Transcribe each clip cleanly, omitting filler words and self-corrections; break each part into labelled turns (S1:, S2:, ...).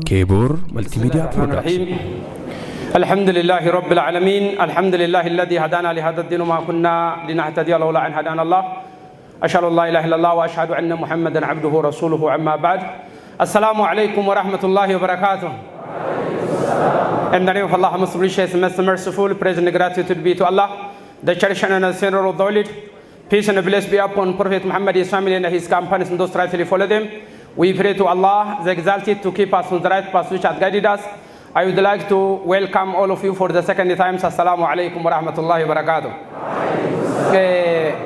S1: Keeboor Multimedia Production.
S2: الحمد لله رب العالمين، الحمد لله الذي هدانا لهذا الدين وما كنا لنهتدي لولا أن هدانا الله. أشهد أن لا إله إلا الله وأشهد أن محمدا عبده ورسوله، أما بعد. السلام عليكم ورحمة الله وبركاته. In the name of Allah, most gracious, most merciful, praise and gratitude be to Allah, the cherisher and sender of the world. Peace and blessing be upon Prophet Muhammad, his family, and his companions, and those rightfully follow them. We pray to Allah, the Exalted, to keep us on the right path which has guided us. I would like to welcome all of you for the second time. السلام عليكم ورحمة الله وبركاته.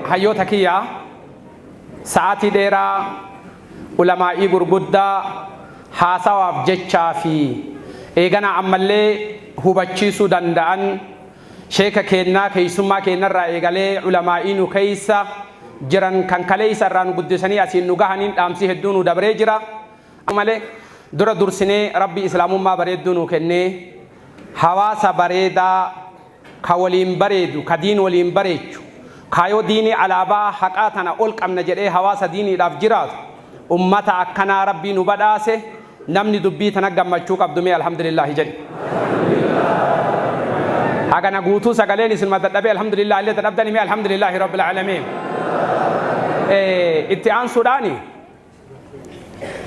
S2: Hayyoota kiyya, sa'aatii dheeraa ulamaa'ii gurguddaa haasawaaf jechaa fi eegana ammallee hubachiisuu danda'an, sheeka keennaa, keessummaa keennarraa eegalee ulamaa'ii nu keessa jiran kan kaleessa irraa nu guddisanii asiin nu gahaniin dhaamsii hedduu nu dabree jira. Malee dura dursinee Rabbi islaamummaa bareedduu nu kennee, hawaasa bareedaa ka waliin bareedu, ka diin waliin bareechu, kaayoo diinii alaabaa haqaa tana ol qabna jedhee hawaasa diiniidhaaf jiraatu, ummata akkanaa Rabbii nu badhaase. Namni dubbii tana gammachuu qabdu mee alhamdulillaahi jedhi. Hagana guutuu sagaleen isin dadhabee alhamdulillah illee dadhabdani, mee الحمد لله رب العالمين. Itti aansuudhaani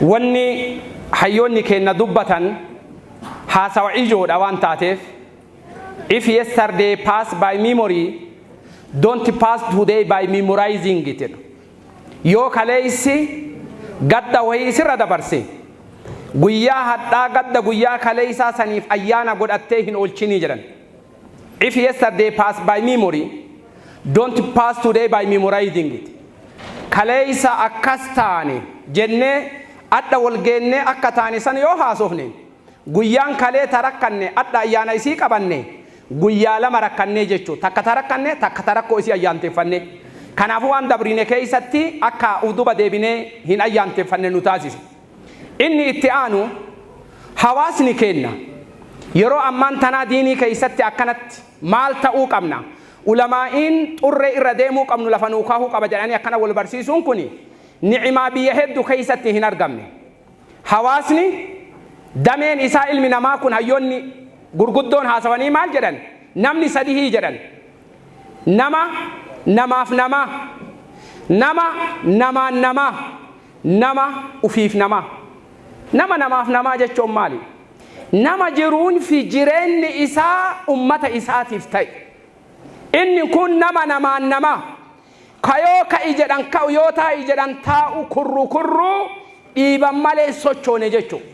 S2: wanni hayyoonni keenna dubbatan haasawa ijoodha waan taateef, if yesterday pass by memory, don't pass today by memorizing it. Yoo kaleessi gadda wayii sirra dabarse, guyyaa hadhaa gadda guyyaa kaleessaa saniif ayyaana godhattee hin oolchinii jedhan. If yesterday pass by memory, don't pass today by memorizing it. Kaleessa akkas taane jennee adda wal geennee akka taane san yoo haasofne, guyyaan kalee ta rakkanne adda ayyaana isii qabanne, guyyaa lama rakkannee jechuu, takka ta rakkanne, takka ta rakkoo isii ayyaanteeffanne. Kanaafuu waan dabrine keeysatti akka uduba deebinee hin ayyaanteeffanne nu taasise. Inni itti aanu, hawaasni keenna yeroo ammaan tanaa diinii keeysatti akkanatti maal ta'uu qabna, ulamaa'iin xurree irra deemuu qabnu lafa nuu kaahuu qaba jedhanii akkana wal barsiisuun kun ni'imaa biyya hedduu keeysatti hin argamne. Hawaasni dameen isaa, ilmi namaa kun, hayyoonni gurguddoon haasawanii maal jedhan? Namni sadihii jedhan: nama namaaf namaa, nama namaan namaa, nama ufiif namaa. Nama namaaf namaa jechuun maali? Nama jiruun fi jireenyi isaa ummata isaatiif ta'e, inni kun nama namaan namaa. Kayoo ka'i jedhan ka'u, yoo taa'i jedhan taa'u, kurru kurru dhiiban malee sochoone jechuudha.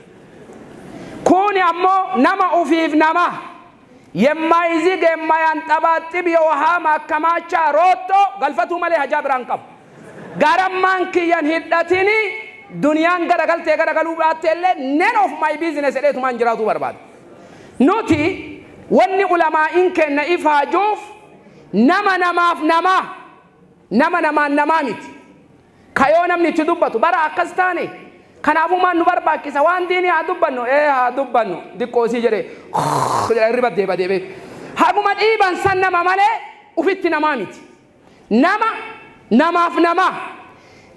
S2: Kuni ammoo nama ufiif namaa, የማይዝግ የማያንጠባጥብ የውሃ ማከማቻ ሮቶ galfatuu malee hajaa biraan qabu. Garammaan kiyyan hidhatini, duniyaan garagaltee garagaluu baatte illee none of my business jedheetumaan jiraatuu barbaada. Nuti wanni ulamaa'iin kenna ifaajuuf nama namaaf namaa, nama namaan namaa miti. Kayoo namni itti dubbatu bara akkas taane, kanaafuu maan nu barbaachisa? Waan diinii haa dubbannu, ee haa dubbannu, diqqoo isii jedhee hirriba deeba deebee haguma dhiiban san nama malee ufitti namaa miti. Nama namaaf namaa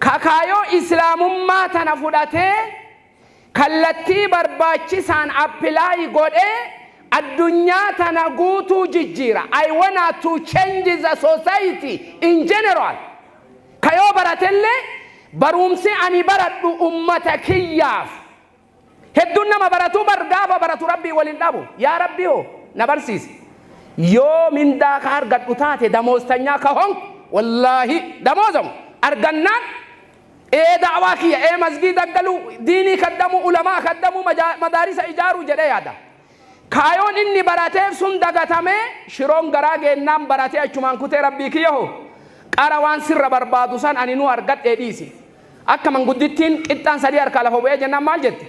S2: kakaayoo islaamummaa tana fudhatee kallattii barbaachisaan apply godhee addunyaa tana guutuu jijjiira. I wanna to change the society in general. Kayoo baratellee barumsi ani baradhu ummata kiyyaaf. Hedduun nama baratuu bar gaafa baratu Rabbii waliin dhabu. Yaa Rabbii hoo na barsiisi. Yoo mindaa ka argadhu taate, ደሞዝተኛ ka honku, wallaahi damoozamu argannaan, ee da'waa kiyya, ee masgiida galuu, diinii kaddamu, ulamaa kaddamu, madaarisa ijaaruu jedhee yaada. Kaayoon inni barateef sun dagatamee shiroon garaa geennaan baratee achumaan kutee, Rabbii kiyya hoo qara waan sirra barbaadu san ani nu argadhee dhiisi. Akka manguddittiin qixxaan sadii harkaa lafa bu'ee jennaan maal jette?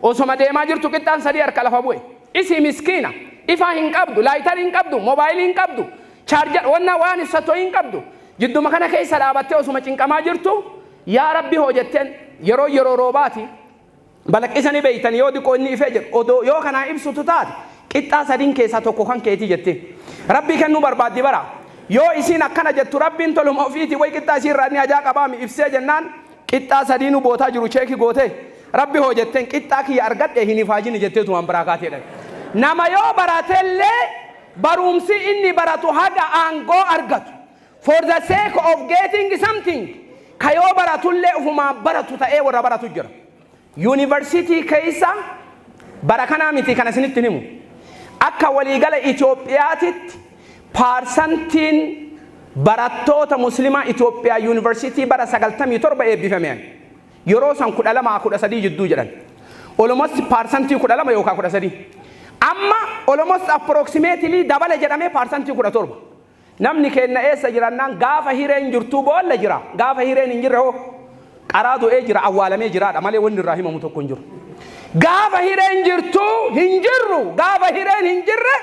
S2: Osoma deemaa jirtu qixxaan sadii harka lafa bu'e. Isii miskiina, ifaa hin qabdu, lighter hin qabdu, moobaayilii hin qabdu, charger wanna waan ibsatoo hin qabdu. Jidduma kana keessa dhaabattee osuma cinqamaa jirtu, yaa Rabbi hoo jetteen. Yeroo yeroo roobaati balaqqisanii beeytan, yoo diqoo inni ifee jedhu, odoo yoo kanaa ibsutu taate, qixxaa sadiin keessaa tokko kan keetii jette. Rabbii kennuu barbaaddi bara. Yoo isiin akkana jettu, Rabbiin toluma ofiiti way qixxaa isii irraa inni ajaa qabaami ibsee jennaan. Qixxaa sadiinuu bootaa jiru check goote rabbi hoo jetteen qixxaa kiyya argadhe hin ifaajini jetteetu waan biraa kaatee dha. Nama yoo baratellee barumsi inni baratu haga aangoo argatu, for the sake of getting something, ka yoo baratullee ufumaan baratu ta'ee warra baratu jira. Yuunivarsiitii keessa bara kanaa miti kana isinitti himu. Akka waliigala Itoophiyaatitti paarsantiin barattoota Muslimaa Itoophiyaa yuunivarsiitii bara 97 eebbifameen yeroo san 12 13 jidduu jedhan. Almost 12% yookaan 13. Amma almost approximately dabale jedhamee 17%. Namni kenna eessa jirannaan gaafa hireen jirtuu boolla jira. Gaafa hireen hin jirre hoo qaraa du'ee jira, awwaalamee jiraadha malee wanni irraa himamu tokko hin jiru. Gaafa hireen jirtuu hin jirru, gaafa hireen hin jirre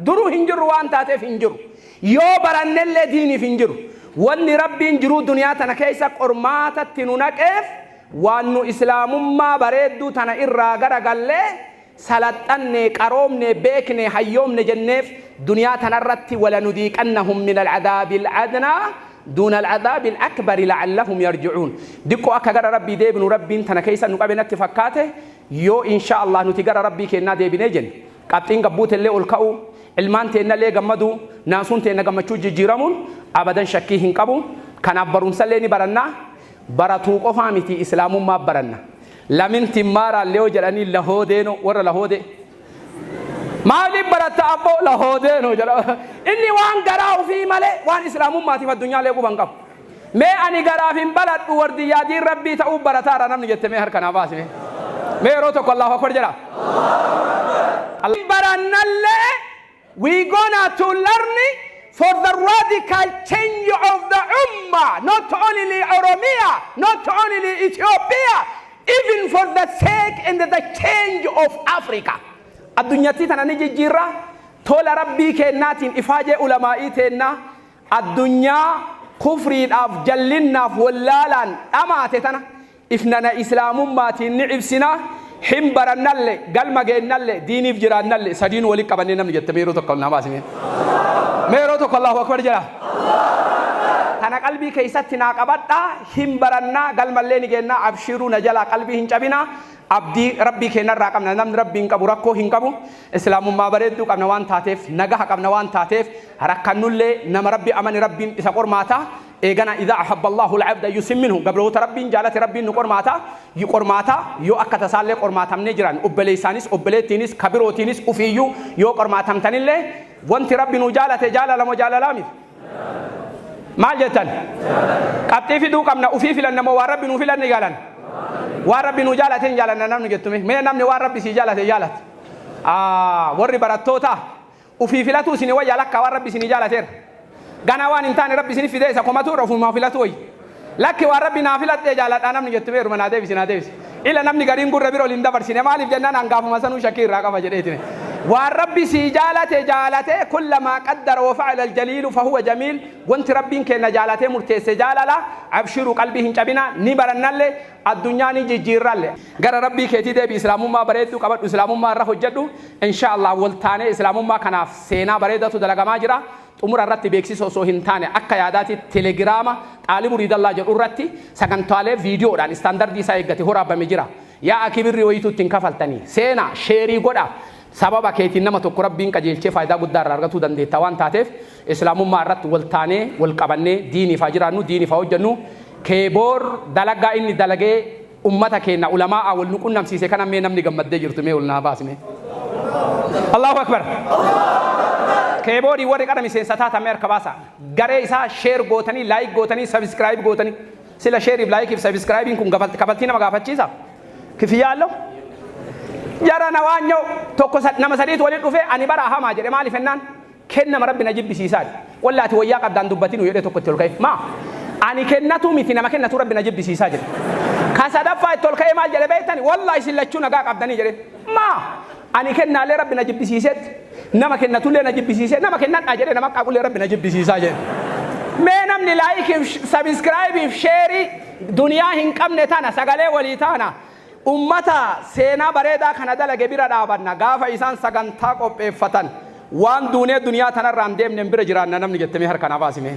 S2: duruu hin jirru waan taateef hin jiru. Yoo barannellee diiniif hin jiru. Wanni Rabbiin jiruu duniyaa tana keessa qormaatatti nu naqeef waan nu islaamummaa bareedduu tana irraa garagallee salaxxanne, qaroomne, beekne, hayyoomne jenneef duniyaa tanarratti ولنذيقنهم من العذاب الأدنى دون العذاب الأكبر لعلهم يرجعون. Diqqoo akka gara Rabbii deebinu Rabbiin tana keessa nu qabe natti fakkaate. Yoo insha Allah nuti gara Rabbii kennaa deebinee jenne, qabxiin gabbuutellee ol ka'u, ilmaan teennallee gammadu, naasuun teenna gammachuu jijjiiramuun abadan shakkii hin qabu. Kanaaf barumsallee ni barannaa. Baratuu qofaa miti, islaamummaa baranna. Lamin timmaaraallee yoo jedhanii lahoodeeno warra lahoode. Maaliif baratta abboo? Lahoodeeno jedha. Inni waan garaa ofii malee waan islaamummaatiif addunyaalee quban qabu. Mee ani garaaf hin baladhu, wardiyyaa diin Rabbii ta'uu barataara namni jette mee harka naa baasime. Mee yeroo tokko Allahu akbar jedha. Barannallee we gonna to learn for the radical change of the ummah, not only Oromia, not only Ethiopia, even for the sake and the change of Africa. Addunyattii tana ni jijjiirra tola Rabbii kennaatiin, ifaajee ulamaa'ii teennaa. Addunyaa kufriidhaaf, jallinnaaf, wallaalaan dhamaate tana ifnana islaamummaatiin ni ibsina. Hin barannalle, galma geennalle, diiniif jiraannalle, sadiin walitti qabannee namni jette yeroo tokko naa baasime. Mee yeroo tokko Allahu akbar jedha. Tana qalbii keessatti naa qabadhaa. Hin barannaa, galmallee ni geennaa. Abshiruu, na jalaa qalbii hin cabinaa. Abdii Rabbii keenyarraa qabna. Namni Rabbii hin qabu rakkoo hin qabu. Islaamummaa bareedduu qabna waan taateef, nagaha qabna waan taateef, rakkannullee nama Rabbi amani Rabbiin isa qormaata. Eegana إذا أحب الله العبد يسمنه. Gabroota Rabbiin jaalate Rabbiin nu qormaata qormaata. Yoo akka tasaallee qormaatamnee jiran, obboleessaanis, obboleettiinis, kabirootiinis, ufiiyyuu yoo qormaatamtanillee, wanti Rabbi nu jaalate jaalala moo jaalalaa miti? Maal jettan? Qabxii fiduu qabna. Ufii filanna moo waan Rabbi nuu filanne jaalan? Waan Rabbi nuu jaalate hin jaalanna namni jettume. Mee namni waan Rabbi sii jaalate jaalate? Warri barattoota ufii filatu isin wayya lakka waan Rabbi isinii jaalateera. Ganaa waan hin taane Rabbi isin fidee isa komatu irra ofumaa filatu wayya. Lakki, waan Rabbi naa filadhee jaaladhaa namni jettume yeruma naa deebisi, naa deebisi. Ila namni gariin gurra bira ol hin dabarsine. Maaliif jennaan hangaafuma sanuu shakkii irraa qaba jedheetine. Waan Rabbi sii jaalate jaalate. كل ما قدر وفعل الجليل فهو جميل. Wanti Rabbiin kenna jaalatee murteesse jaalala. Abshiru, qalbii hin cabina. Ni barannallee, addunyaa ni jijjiirralle. Gara Rabbii keetii deebi, islaamummaa bareedduu qabadhu, islaamummaa irra hojjedhu. Insha Allah wal taanee islaamummaa kanaaf seenaa bareedatu dalagamaa jira. Xumura irratti beeksisa osoo hin taane, akka yaadaatti telegiraama Xaalibu Riidallaa jedhu irratti sagantaalee viidiyoodhaan istaandardii isaa eeggate horaabame jira. Yaa akibirri wayituu ittiin kafaltanii seenaa share godha. Sababa keetiin nama tokko Rabbiin qajeelchee faayidaa guddaa irraa argatuu dandeetta waan taateef, islaamummaa irratti wal taanee, wal qabannee, diiniif haa jiraannu, diiniif haa hojjennu. Keeboor dalagaa inni dalagee ummata keenya ulamaa wal nu qunnamsiise kana mee namni gammaddee jirtu mee ol naa baasime. Allahu akbar. Keeboorii warri qara miseensa taatan mee harka baasa. Garee isaa share gootanii, like gootanii, subscribe gootanii. Sila shareiif, likeiif subscribeiin kun kafaltii nama gaafachiisa? Kifiyyaa allo? Jara na waanyoo tokko nama sadiitu walitti dhufee ani bara hamaa jedhe. Maaliif ennaan kennama Rabbi na jibbisiisaadha. Wallaati wayyaa qabdaan dubbatinu jedhe tokko itti ol ka'e. Maa? Ani kennatu miti, nama kennatu Rabbi na jibbisiisaa jedhe. Ka sadaffaa itti ol ka'ee maal jedhe beektani? Wallaahi isin lachuu nagaa qabdanii jedhe. Maa? Ani kennaallee Rabbi na jibbisiisetti, nama kennatullee na jibbisiisee, nama kennadhaa jedhe nama qaaqullee Rabbi na jibbisiisaa jedhe. Mee namni likeiif, subscribeiif, share duniyaa hin qabne tana sagalee walii taana. Ummata seenaa bareedaa kana dalage bira dhaabanna. Gaafa isaan sagantaa qopheeffatan waan duunee duniyaa tanarraan deemneen bira jiraanna namni jettamee harka naa baasime.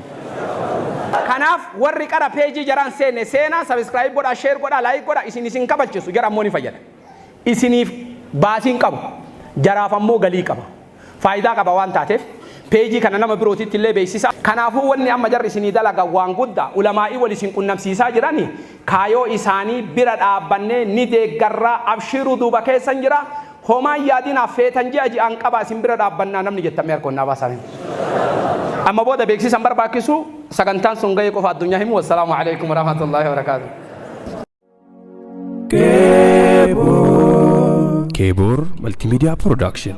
S2: Kanaaf warri qara peejii jaraan seene seenaa, subscribe godhaa, share godhaa, like godhaa. Isin kabachiisu, jara ammoo ni fayyada. Isiniif baasiin qabu, jaraaf ammoo galii qaba. Faayidaa qaba waan taateef peejii kana nama birootitti illee beeksisa. Kanaafuu wanni amma jarri isinii dalagan waan guddaa. Ulamaa'ii wal isin qunnamsiisaa jirani, kaayoo isaanii bira dhaabbannee ni deeggarraa. Abshiruu, duuba keessan jira. Homaan yaadinaaf feetan ji'a ji'aan qaba, isin bira dhaabbannaa namni jettamee harkoonnaa baasaa. Amma booda beeksisan barbaachisu, sagantaan sun gahee qofa addunyaa himu. Wassalaamu alaikum warahmatullaahi wabarakaatuh.
S1: Keebor Multimedia Production.